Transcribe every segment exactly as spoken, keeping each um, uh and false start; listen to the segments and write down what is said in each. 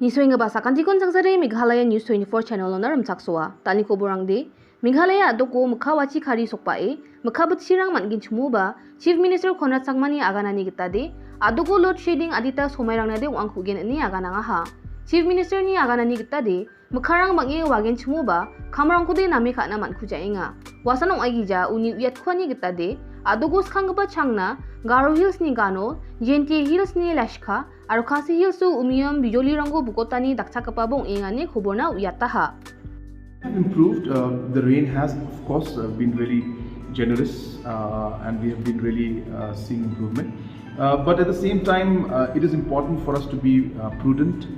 Nisoenggipa sakantikon sangsare Meghalaya News twenty-four channel-ona rimchaksoa. Dal·ni koborangde, Meghalaya a·doko mikka wachi kari sokbae, mikka bitchirang man·genchimoba, Chief Minister Conrad Sangmani aganani gitade, a·doko load shedding adita somairangnade ong·angkugen ine aganangaha. Chief Minister-ni aganani gitade, mikkarang bang·e wagenchimoba, kamrangkode name ka·na man·kujaenga. Wasan ong·aigija uni uiatkuani gitade, a·doko skanggipa changna, Garo Hills-ni Ganol, Jaintia Hills-ni Leshka, aro Khasi Hills-o umiam bijolirangko bukotani dakchakgipaba ong·engani koborna uiataha. Have improved. Uh, the rain has, of course, uh, been really generous, uh, and we have been really uh, seeing improvement. Uh, but at the same time, uh, it is important for us to be uh, prudent,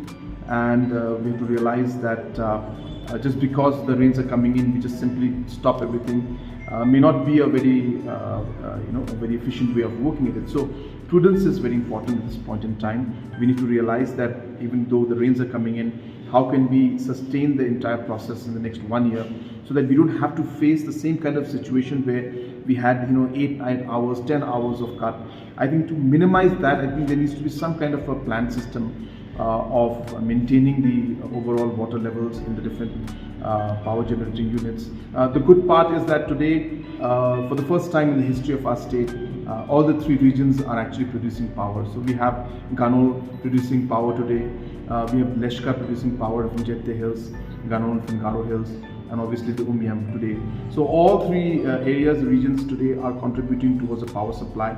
and uh, we have to realize that uh, uh, just because the rains are coming in, we just simply stop everything. Uh, may not be a very, uh, uh, you know, a very efficient way of working at it. So prudence is very important at this point in time. We need to realize that even though the rains are coming in, how can we sustain the entire process in the next one year so that we don't have to face the same kind of situation where we had, you know, eight, nine hours, ten hours of cut. I think to minimize that, I think there needs to be some kind of a plan system uh, of maintaining the overall water levels in the different uh, power generating units. Uh, the good part is that today, uh, for the first time in the history of our state, uh, all the three regions are actually producing power. So we have Ganol producing power today, uh, we have Leshka producing power from Jaintia Hills, Ganol from Garo Hills, and obviously the Umiam today. So all three uh, areas, regions today are contributing towards the power supply.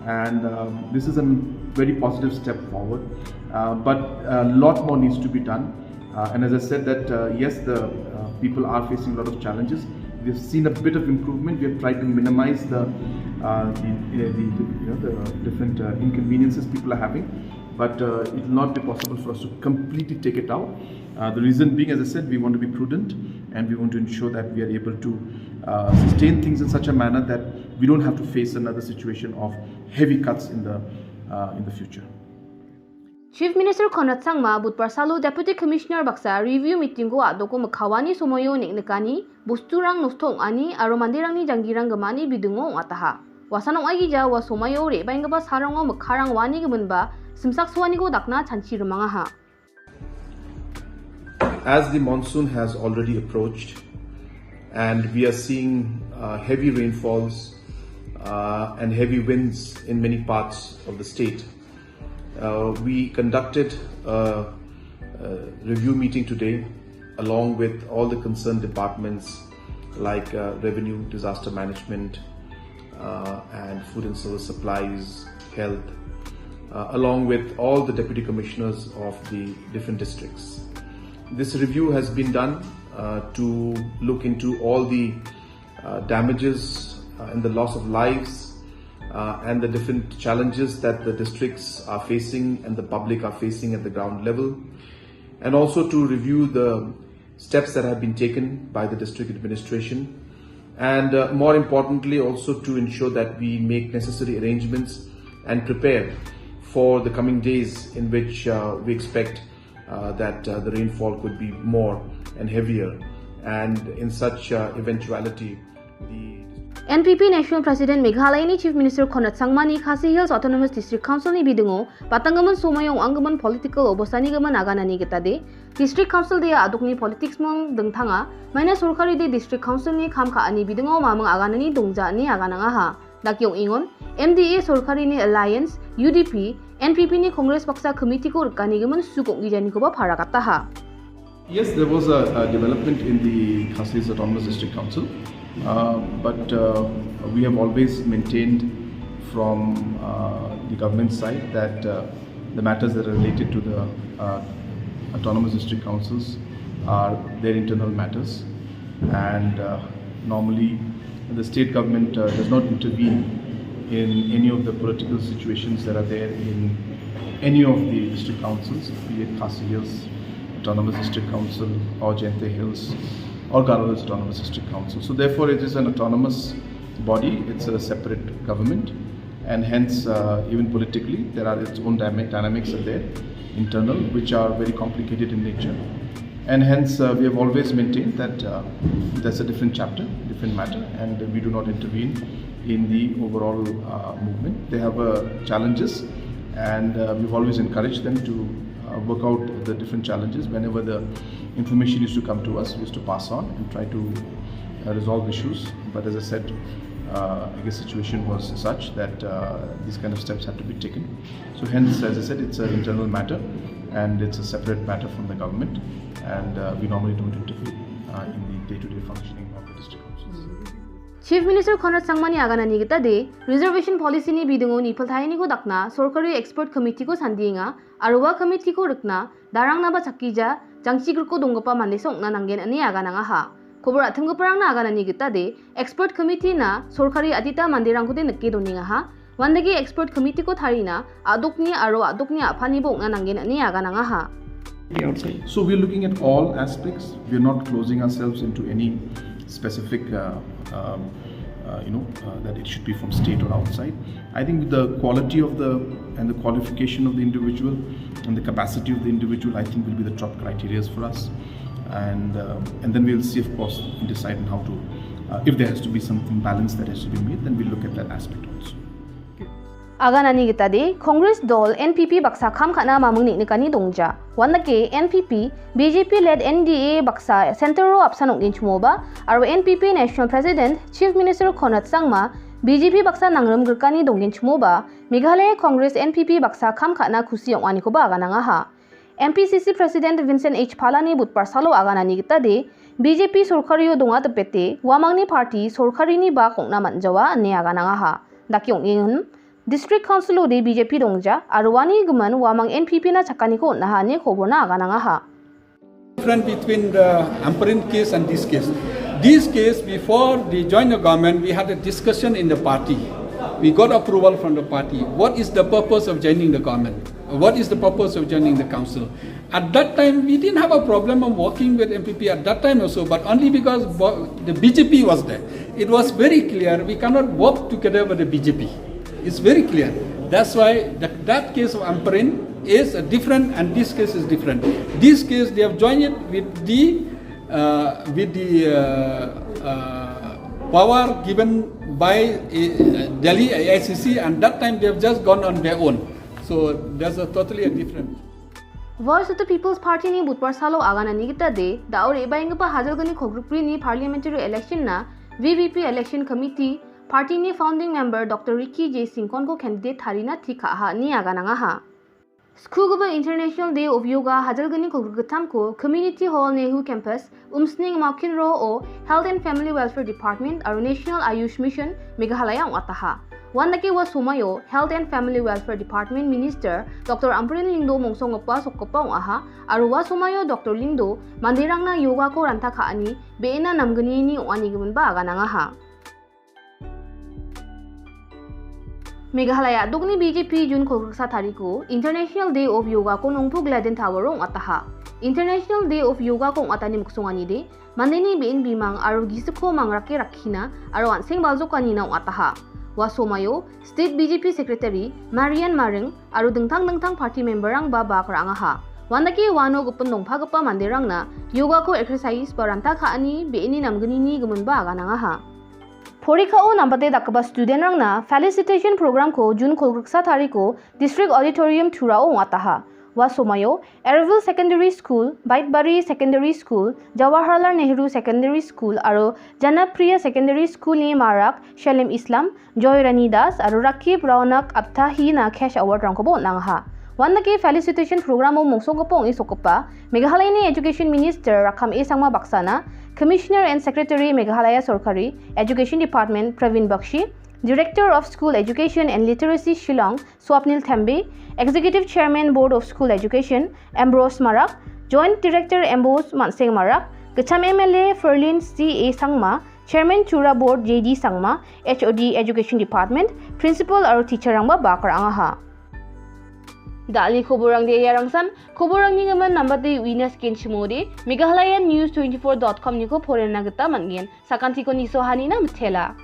And um, this is a very positive step forward. Uh, but a lot more needs to be done. Uh, and as I said that uh, yes, the uh, people are facing a lot of challenges. We've seen a bit of improvement. We have tried to minimize the uh, the, the, the, you know, the different uh, inconveniences people are having. But uh, it will not be possible for us to completely take it out. Uh, the reason being, as I said, we want to be prudent and we want to ensure that we are able to uh, sustain things in such a manner that we don't have to face another situation of heavy cuts in the uh, in the future. Chief Minister Conrad Sangma Budbar salo Deputy Commissioner baksa review meeting-ko a·doko mikkawani somoio neng·nikani bosturang nosto ong·ani aro manderangni janggirang gimani bidingo ong·ataha. Wasan ong·aigija ua somoio re·baenggipa sarango mikkarang wani giminba simsaksoaniko dakna chanchi rimangaha. As the monsoon has already approached and we are seeing uh, heavy rainfalls uh, and heavy winds in many parts of the state, uh, we conducted a, a review meeting today along with all the concerned departments like uh, revenue, disaster management, uh, and food and service supplies, health, uh, along with all the deputy commissioners of the different districts. This review has been done uh, to look into all the uh, damages uh, and the loss of lives uh, and the different challenges that the districts are facing and the public are facing at the ground level, and also to review the steps that have been taken by the district administration, and uh, more importantly, also to ensure that we make necessary arrangements and prepare for the coming days in which uh, we expect uh, that uh, the rainfall could be more and heavier, and in such uh, eventuality, the N P P National President Meghalayani Chief Minister Conrad Sangmani Khasi Hills Autonomous District Council-ni bidingo batanggimin somoio ong·anggimin political obostani gimin aganani gitade, District Council de a·dokni politics-ming dingtanga, maina sorkari de District Council-ni kam ka·ani bidingo maming aganani dongja ine aganangaha. Dake ong·engon, M D A sorkarini Alliance, U D P, N P P-ni Congress baksa committee-ko rikanigimin suk ong·gijanikoba parakataha. Yes, there was a, a development in the Khasi Hills Autonomous District Council, uh, but uh, we have always maintained from uh, the government side that uh, the matters that are related to the uh, autonomous district councils are their internal matters, and uh, normally the state government uh, does not intervene in any of the political situations that are there in any of the district councils, be it Khasi Hills Autonomous District Council or Jaintia Hills or Garo Hills Autonomous District Council. So therefore, it is an autonomous body. It's a separate government, and hence, uh, even politically, there are its own dyma- dynamics are there, internal, which are very complicated in nature. And hence, uh, we have always maintained that uh, that's a different chapter, different matter, and we do not intervene in the overall uh, movement. They have uh, challenges, And uh, we've always encouraged them to uh, work out the different challenges. Whenever the information used to come to us, we used to pass on and try to uh, resolve issues. But as I said, uh, I guess situation was such that uh, these kind of steps had to be taken. So hence, as I said, it's an internal matter and it's a separate matter from the government. And uh, we normally don't interfere uh, in the day-to-day functioning of the district councils. Chief Minister Conrad Sangmani aganani gita de, reservation policy-ni bidingo nipiltaeniko dakna sorkari expert committee-ko sandienga, aro ua committee-ko rikna darangnaba chakija, jangchigriko donggipa mandesa ong·na nanggen ine aganangaha. Kobor a·timgiparangna aganani gita de, expert committee-na sorkari adita manderangkode nike donengaha. Uandake expert committee-ko tarina a·dokni aro a·dokni a·paniba ong·na nanggen ine aganangaha. The outside. So we're looking at all aspects. We're not closing ourselves into any specific, uh, um, uh, you know, uh, that it should be from state or outside. I think the quality of the, and the qualification of the individual and the capacity of the individual, I think, will be the top criteria for us. And, uh, and then we'll see, of course, and decide on how to, uh, if there has to be some imbalance that has to be made, then we'll look at that aspect also. Aganani gita de, Congress dol N P P baksa kam ka·na maming neng·nikani dongja. Uandake N P P, B J P led N D A baksa center-o apsan ong·genchimoba, aro N P P National President, Chief Minister Conrad Sangma, B J P baksa nangrim grikani donggenchimoba, Meghalaya Congress N P P baksa kam ka·na kusi ong·anikoba aganangaha. M P C C President Vincent H Palani Budbar salo aganani gita de, B J P sorkario donga dipete, uamangni party sorkarini bak ong·na man·jawa ine aganangaha. Dake ong·engon, District Council-ode B J P dongja, aro uani gimin uamang N P P-na chakaniko on·aha ine koborna aganangaha. Different between the Ampareen case and this case. This case, before they joined the government, we had a discussion in the party. We got approval from the party. What is the purpose of joining the government? What is the purpose of joining the council? At that time, we didn't have a problem of working with N P P at that time also, but only because bo-, the B J P was there. It was very clear we cannot work together with the B J P. It's very clear. That's why that, that case of Ampareen is, uh, different and this case is different. This case, they have joined it with the, uh, with the, uh, uh, power given by, uh, Delhi A I C C, and that time they have just gone on their own. So there's a totally a different. Voice of the People's Party-ni Budbar salo aganani gita de, da·o re·baenggipa hajalgni kolgrikbrini parliamentary election-na V V P Election Committee, party-ni founding member Doctor Ricky J Syngkon-ko candidate tarina tik ka·aha ine aganangaha. Skugipa International Day of Yoga hajalgni kolgrikgittamko Community Hall Nehru Campus, Umsning Maukin Ro-o Health and Family Welfare Department aro National Ayush Mission Meghalaya ong·ataha. Uandake ua somaio Health and Family Welfare Department Minister Doctor Ampareen Lyngdoh mongsonggipa sokgipa ong·aha aro ua somaio Doctor Lyngdoh manderangna yogako ranta ka·ani be·ena namgnini ong·anigiminba aganangaha. Meghalaya a·dokni B J P June kolgriksa tariko International Day of Yoga-ko Nongpu Gladden Tower-o ong·ataha. International Day of Yoga-ko ong·atani miksonganide mandeni be·en bimang aro gisikko mangrake rakkina aro an·seng baljokanina ong·ataha. Ua somaio State B J P Secretary Marian Maring aro dingtang dingtang party member-rangba bak ra·angaha. Uandake uano gipin dongpagipa manderangna yogako exercise ba ranta ka·ani be·eni namgnini giminba aganangaha. Porikao nambate dakgipa student-rangna felicitation program-ko June kolgriksa tariko District Auditorium Turao ong·ataha. Ua somaio Ervil Secondary School, Baitbari Secondary School, Jawaharlal Nehru Secondary School aro Janapriya Secondary School-ni marak Shalim Islam, Joy Rani Das aro Rakib Raunak Aptahi-na cash award-rangkoba on·angaha. Uandake felicitation program-o mongsonggipa ong·e sokgipa Meghalayani Education Minister Rakkam A Sangma baksana, Commissioner and Secretary Meghalaya Sorkari, Education Department Praveen Bakshi, Director of School Education and Literacy Shillong Swapnil Thembe, Executive Chairman Board of School Education Ambrose Marak, Joint Director Ambrose Mansing Marak, Gicham M L A Ferlin C A Sangma, Chairman Tura Board J D Sangma, H O D Education Department, Principal aro teacher-rangba bak ra·angaha. Da·alni koborrangde iarangsan, koborrangni gimin nambate uina skenchimode, Meghalaya News twenty-four dot com-niko porena gita man·gen. Sakantiko nisohanina mitela.